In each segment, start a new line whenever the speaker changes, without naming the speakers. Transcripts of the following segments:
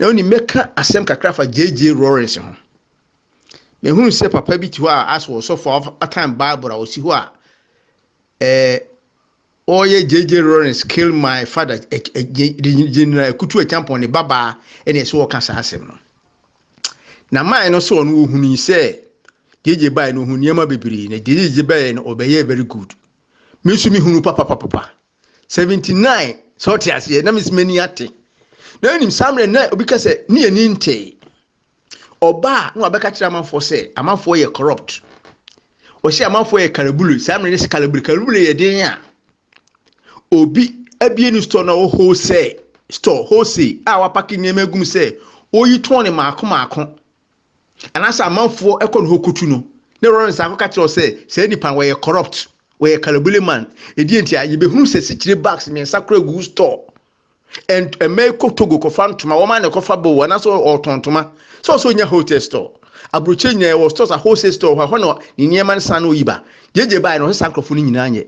Na wonim, mɛka asɛm kakra fa JJ Lawrence ho. Mehunu sɛ papa bi te hɔ a asɛ ɔsɔfo atan Bible a ɔsi hɔ a ɔreyɛ "JJ Lawrence kill my father". General Kutu Acheampong ne babaa ɛna ɛsɛ wɔka saa asɛm no. Na man no sɛ ɔno ohunu sɛ JJ baeɛ no, ohun nneɛma bebree, na JJ baeɛ no, ɔbɛyɛ very good. Me nso mehunu papapapa 79 sɛ ɔte aseɛ na mesi m'ani ate. Na anim saa mmerɛ na obi ka sɛ ne yɛ ni ntee ɔbaa na wabɛka kyerɛ amanfoɔ sɛ amanfoɔ yɛ corrupt. Ɔhyɛ amanfoɔ yɛ kalabule. Saa mmerɛ ne sɛ kalabule, kalabule yɛ den a obi abie ne store na ɔwɔ wholesale store, wholesale a wapack nneɛma egum sɛ oyi tɔn ne maako maako anaasɛ amanfoɔ ɛkɔ ne hɔ kotu no. Ne Lawrence akɔka kyerɛ sɛ sɛ nipa wɔyɛ corrupt, wɔyɛ kalabule man. Edi nti a yɛbɛhunu sɛ sikyire bags mmiɛnsa kora gu store. Ɛmɛ kɔ Togo kɔfa ntoma, wɔn a na ɛkɔfa bo anaasɛ ɔtɔn ntoma sɛ ɔsɛ onya wholesale store. Aburokyire nyinaa wɔ stores a wholesale store hɔ. Ɛhɔ na ne nneɛma no san na oyi ba. Gyegye baa na ɔsɛ saa nkurɔfoɔ no nyinaa nyɛ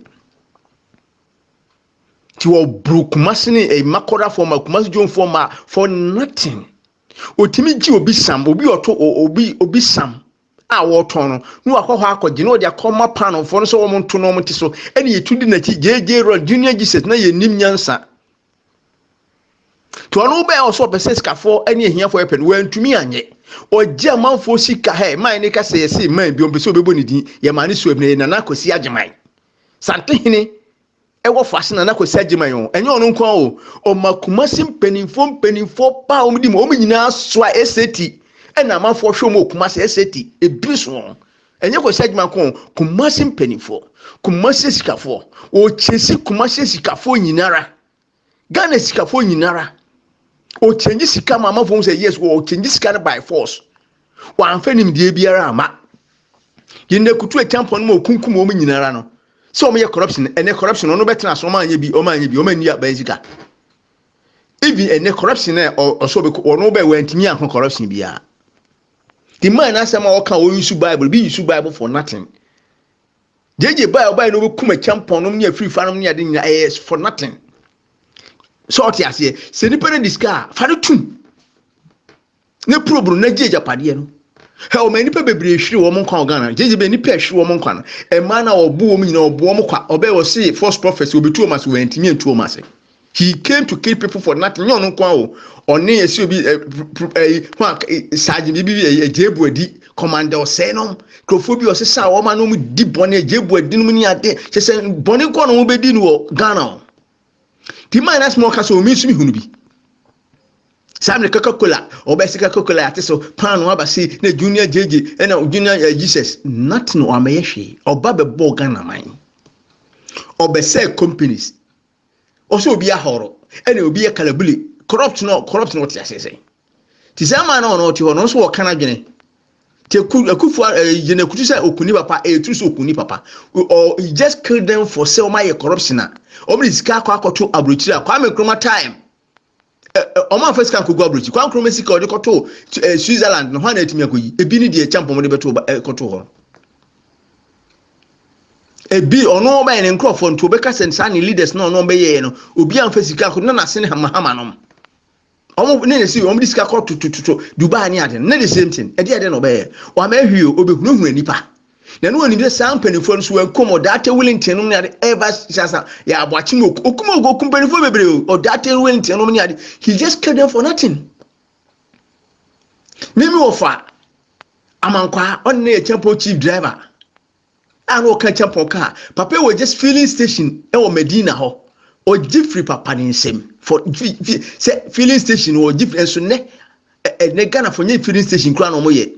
nti wɔboro Kumase ne Makɔdafoɔ ma Kumase dwomfoɔ ma for nothing. Otumi gye obi sam, obi ɔto obi sam a wɔretɔn no na wakɔ hɔ akɔgye na ɔde akɔma paanofoɔ no sɛ wɔn nto na wɔn te so. Ɛna yɛtu di n'akyi, JJ Rod Junior Jesus, na yɛnim nyansa nti ɔno bɛyɛ ɔsɛ ɔpɛ sɛ sikafoɔ ne ahiafoɔ yɛ pɛ no, wɔntumi anyɛ. Ɔgye amanfoɔ sika hɛ man ne kasa yɛse man bi ɔmpɛ sɛ ɔbɛbɔ ne din. Yɛma ne so ebina Nana Kwasi Agyeman Santehene ɛwɔ faase. Nana Kwasi Agyeman o, ɛnyɛ ɔno nko o. Ɔma Kumasi mpanimfoɔ mpanimfoɔ paa wɔn di mu, wɔn nyinaa soa eseti ɛna amanfoɔ hwɛ wɔn wɔ Kumasi eseti ebi so wɔn. Ɛnyɛ Kwasi Agyeman ko, Kumasi mpanimfoɔ, Kumasi sikafoɔ, ɔkyesi Kumasi sikafoɔ nyinara, Ghana sikafoɔ nyinara. Ɔkyɛnji sika ma amanfoɔ sɛ yes, ɔkyɛnji sika no by force. Wɔamfa nimdeɛ biara ama yɛn. Kutu Acheampong no ma okunkum wɔn nyinara no sɛ wɔn yɛ corruption. Ɛnɛ corruption ɔno bɛtena so, ɔmo anyɛ bi, ɔmo anyɛ bi, ɔmo ani aban sika. Even ɛnɛ corruption na ɔsɔ bɛ ɔno bɛ wɔntumi anko corruption biara. The man n'asɛm a ɔka, ɔyi use Bible bi, use Bible for nothing. Gyegye baa ɔbaa yi na ɔbɛkum Acheampong nom ne afirifa nom ne ade nyinaa, ɛyɛ for nothing. Sɛ ɔte aseɛ sɛ nipa no di sika a, fa no tum ne probe na gye agyapadeɛ no. Hɛ, ɔma nipa bebree hwere wɔn nkwa wɔ Ghana. Gyegye bɛ nipa hwere wɔn nkwa no, mmaa na ɔbo wɔn nyinaa, ɔbo wɔn kwa. Ɔbɛyɛ wɔ false prophets, obetu wɔn ase, wɔntumi ntu wɔn ase. He came to kill people for nothing. Nyɛ ɔno nko o, ɔne esi obi ɛ ɛ ho a saagye bibi ɛ ɛgye ebu adi, commander ɔsɛɛ nom, nkurɔfoɔ bi ɔsesa a wɔn a wɔn di bɔne, ɛgye ebu adi nom ne ade kyɛ sɛ bɔne nkɔ na wɔn bɛdi no wɔ Ghana o. Ti maa na asoma ɔka sɛ omi nso mi hunu bi saa mmerɛ Coca Cola ɔbɛsi Coca Cola ate so paano aba se na Junior JJ ɛna Junior Jesus nothing. Ɔamɛyɛ hwee. Ɔba bɛbɔ Ghana man, ɔbɛsɛ companies, ɔsɛ obi ahɔrɔ ɛna obi yɛ kalabule, corrupt no, corrupt no. Ɔte ase sɛ te sɛ ama na ɔno ɔte hɔ no nso wɔka n'adwene te akufo gyina kutu sɛ okuni papa ɛyɛ sɛ okuni papa or he just kill them for sɛ ɔmo ayɛ corruption a ɔmo de sika akɔ akɔto aburokyire a Kwame Nkrumah time ɛ ɔmo afa sika nkɔgu aburokyire. Kwame Nkrumah sika ɔde kɔto Switzerland no hɔn na etumi akɔyi ebi ne deɛ Acheampong de bɛto kɔto hɔ. Ebi ɔno ɔbɛyɛ ne nkurɔfoɔ nti ɔbɛka sɛ saa ne leaders na ɔno ɔbɛyɛ no, obi amfa sika akɔ na n'ase ne hamahama nom ɔmo ne ne si ɔmo de sika kɔ tutututu Dubai ne ade ne the same thing. Ɛde ade na ɔbɛyɛ ɔama ehwie ɔbɛhunahuna nipa na ɛno onim sɛ saa mpanimfoɔ no so wɔnkom Odartey Wellington nom ne ade ɛba sasa yɛ aboakye mu okum okum mpanimfoɔ bebree o. Odartey Wellington nom ne ade, he just killed them for nothing. Mimi wɔ Amankwa, ɔne ne yɛ Acheampong chief driver a na ɔka Acheampong kaa papa wɔ just filling station ɛwɔ Medina hɔ. Ɔgye firi papa ne nsam for fi fi sɛ filling station ɔgye firi nso. Nnɛ ɛnɛ Ghana fo nye filling station kura na ɔmo yɛ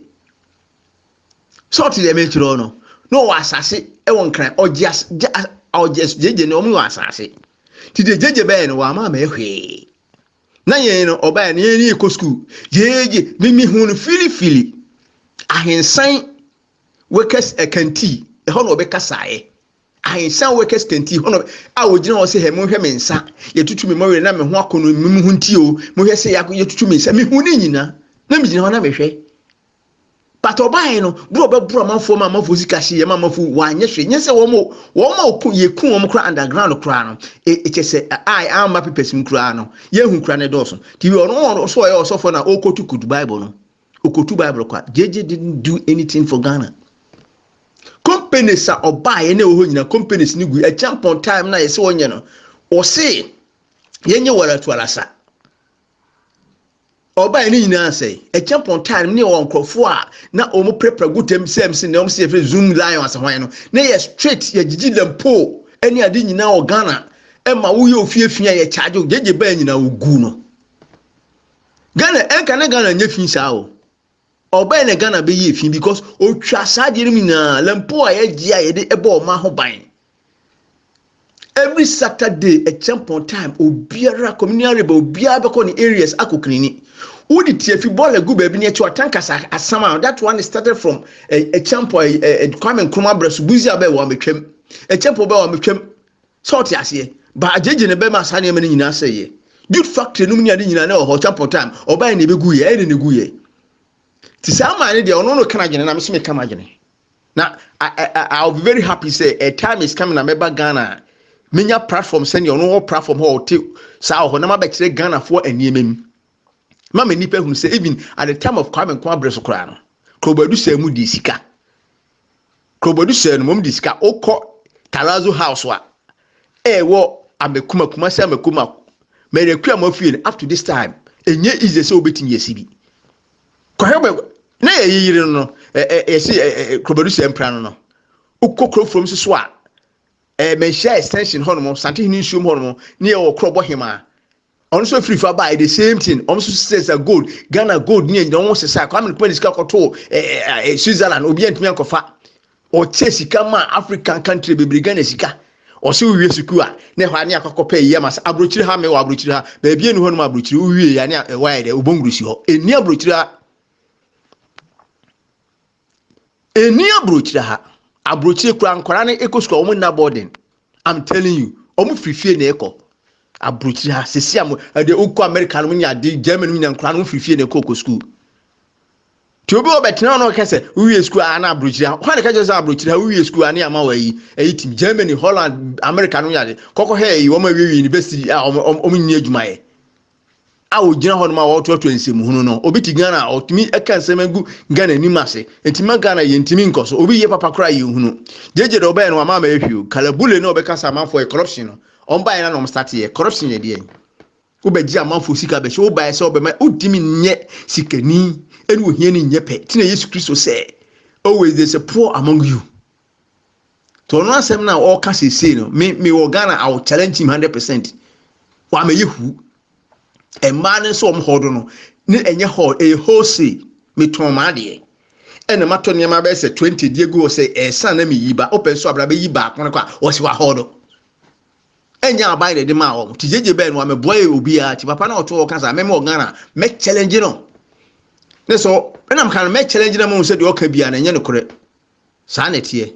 sɛ ɔte deɛ mɛkyerɛ no na ɔwɔ asase ɛwɔ Nkran. Ɔgye as gye ɔgye gyegye ne ɔmo wɔ asase ti deɛ gyegye bɛyɛ no wɔn ama ama hwee na yɛn no ɔbɛyɛ no yɛn ni kɔ school. Gyegye mimi hu no filifili Ahensan Workers ɛkanti ɛhɔ na ɔbɛkasaeɛ. Ahensan Workers Canteen hɔ na a ogyina hɔ sɛ hɛ, mohwɛ me nsa, yɛtutu me mɔwerɛ na me ho akɔ no me ho nti o, mohwɛ sɛ yɛtutu me nsa. Mehu ne nyinaa na megyina hɔ na mehwɛ. But ɔbaeɛ no, bere a ɔbɛboro amanfoɔ ma amanfoɔ sika hye yɛ ma amanfoɔ wanyɛ hwee. Nyɛ sɛ wɔn wɔn a ɔku yɛku wɔn koraa underground koraa no, ɛkyɛ sɛ a amma papers mu koraa no, yɛhu koraa no dɔɔso. Nti ɔno ɔno so ɔyɛ ɔsɔfoɔ na ɔkɔtu kutu Bible no. Ɔkɔtu Bible kwa. JJ didn't do anything for Ghana. Companies a ɔbaeɛ na ɛwɔ hɔ nyinaa, companies no gu. Ɛkyampɔn time na yɛsɛ wɔnyɛ no, ɔse yɛnyɛ wɔrɛto alasa. Ɔbaa ne nyinaa sɛ ɛkyɛn time ne wɔ nkurɔfoɔ a na wɔn pɛrɛpɛrɛ gu tɛm sɛm si na wɔn si yɛfrɛ Zoomlion ase hwan no na yɛ straight yɛgyegye lampo ɛne ade nyinaa wɔ Ghana ɛma woyɛ ofie fi a yɛ charge gyegye bɛɛ nyinaa ogu no Ghana. Ɛnka ne Ghana nyɛ fi saa o. Ɔbɛn na Ghana bɛyɛ fi because otwa saa adeɛ no nyinaa, lampo a yɛgye a yɛde ɛbɔ ɔman ho ban. Every Saturday ɛkyɛnpɔn time, obiara communal river, obiara bɛkɔ ne areas akɔ clean. Wodi tiafi bɔɔl egu baabi ne akyi tankers asam a, that one started from ɛkyɛnpɔn ɛ Kwame Nkrumah brɛ so buzi abɛ wɔ ametwam, ɛkyɛnpɔn bɛ wɔ ametwam sɛ ɔte aseɛ ba agyegye ne bɛma saa nneɛma no nyinaa sɛ yɛ jute factory no mu ne ade nyinaa na wɔ hɔ. Kyɛnpɔn time ɔbaa na ebegu yɛ ɛyɛ na egu yɛ ti saa maa ne deɛ ɔno no kana adwene na me nso mi kama adwene na I will be very happy say a time is coming na mɛba Ghana, menya platform sɛnea ɔno wɔ platform hɔ, ɔte saa wɔ hɔ na mabɛkyerɛ Ghanafoɔ nneɛma mu mama nipa hunu sɛ even at the time of Kwame Nkrumah brɛ so koraa no, Kurobadu sɛ mu di sika, Kurobadu sɛ no mom di sika. Okɔ Talazo House a ɛwɔ Amekuma, Kumasi Amekuma, mɛrɛ kuya mo fie no, up to this time enye easy sɛ obetumi yɛ si bi kɔhɛ bɛ na yɛ yiyiri no ɛ ɛ yɛsi ɛ ɛ Kurobadu sɛ mpra no. Okɔ kurofurom soso a Manhyia Extension hɔnom, Santehene nsuom hɔnom ne yɛ wɔ Korɔbɔ Hema, ɔno nso afiri fa baa, the same thing. Ɔno nso sɛ gold, Ghana gold ne nyina wɔn sesa. Kwame Nkrumah de sika kɔtoo ɛɛ ɛɛ Switzerland, obi antumi ankɔfa. Ɔkyɛ sika ma African country bebree. Ghana sika ɔsɛ wowie sukuu a ne hɔ a ne akɔkɔ pɛ yi ama sɛ aburokyire ha mɛ wɔ aburokyire ha baabi enu hɔ nom. Aburokyire wowie ya ne ɛwɔ ayɛ dɛ obonguru si hɔ. Eni aburokyire ha, eni aburokyire ha. Aburokyire kura nkwaraa ne ekɔ sukuu a wɔn nna boarding, I'm telling you, wɔn firi fie na ɛkɔ aburokyire ha. Sisi a mo ɛde okɔ America no mo nya ade, Germany mo nya nkwaraa no mo firi fie na ɛkɔ kɔ sukuu. Tí obi wɔ bɛtena hɔ na ɔka sɛ wowie sukuu a na aburokyire ha hɔn na ka kyerɛ sɛ aburokyire ha wowie sukuu a ne ama wɔ ayi ɛyi tim Germany, Holland, America no yade kɔkɔ hɛ ɛyi wɔn awie university a wɔn nyɛ adwuma yɛ a ogyina hɔ nom a wɔtoatoa nsɛmhunu no. Obi te Ghana a ɔtumi ɛka nsɛm agu Ghana anim ase, nti ma Ghana yɛntumi nkɔ so. Obi yɛ papa koraa yɛnhunu. Gyegye de ɔbɛyɛ no ama ama yɛhwi o kalabule na ɔbɛka sɛ amanfoɔ yɛ corruption no. Ɔmbaeɛ na ɔm start yɛ corruption. Yɛ deɛ wobɛgye amanfoɔ sika bɛhyɛ wobaeɛ sɛ wobɛma wotumi nyɛ sikani ɛne ohia no nyɛ pɛ. Nti na Yesu Kristo sɛ always there's a poor among you. To ɔno asɛm no a ɔreka seesei no, me wɔ Ghana, I will challenge him 100%. Wamɛyɛ hu mmaa no nso wɔn hɔ no ne ɛnyɛ hɔ, ɛyɛ wholesale. Metɔn maa deɛ ɛna matɔ nneɛma bɛyɛ sɛ 20 die gu hɔ sɛ ɛsan na meyi ba wopɛ nso abira bɛyi baako no kɔ a ɔsi wa hɔ do ɛnyɛ aban na ɛde maa wɔn. Ti gyegye bɛyɛ no wamɛboa yɛ obiara. Ti papa na ɔtɔ ɔka sa mɛmɛ wɔ Ghana, mɛ challenge no ne so ɛnam kan mɛ challenge na mo sɛ deɛ ɔka biara na ɛnyɛ nokorɛ. Saa na ɛteɛ.